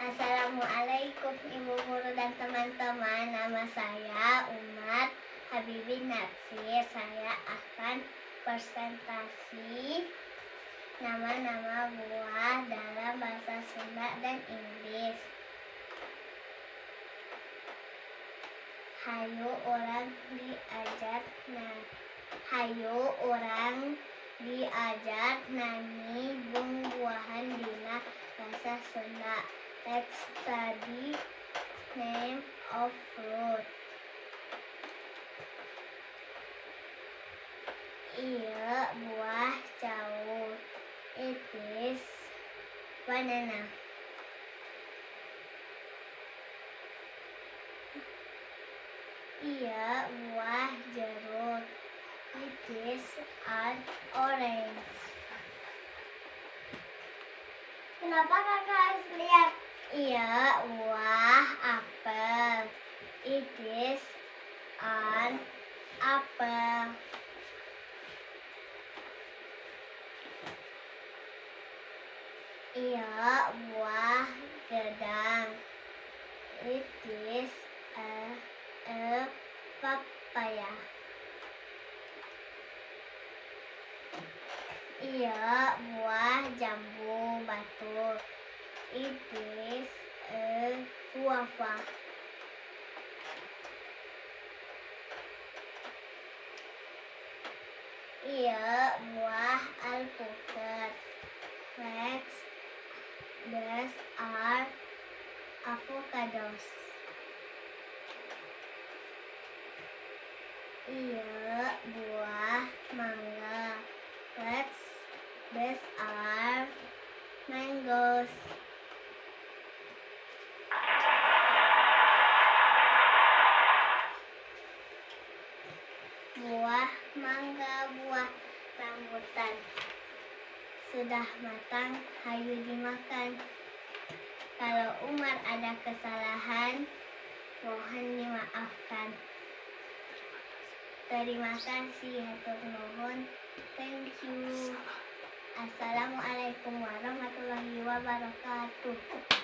Assalamualaikum, Ibu Guru dan teman-teman. Nama saya Umar Habibie Natsir. Saya akan presentasi nama-nama buah dalam bahasa Sunda dan Inggris. Hayu urang diajar, nah, hayu urang diajar nami buah-buahan dina bahasa Sunda. Let's study name of fruit. Ieu buah cau. It is banana. Ieu buah jeruk. It is an orange. Kenapa Kakak harus lihat? Ieu buah apel. It is an apple. Ieu buah gedang. It is a papaya. Ieu buah jambu batu. It is a guava. Ieu buah alpukat. Let's These are avocados. Ieu buah mangga. Let's These are mangoes. Buah mangga, buah rambutan. Sudah matang, hayu dimakan. Kalau Umar ada kesalahan, mohon dimaafkan. Terima kasih, hatur nuhun. Thank you. Assalamualaikum warahmatullahi wabarakatuh.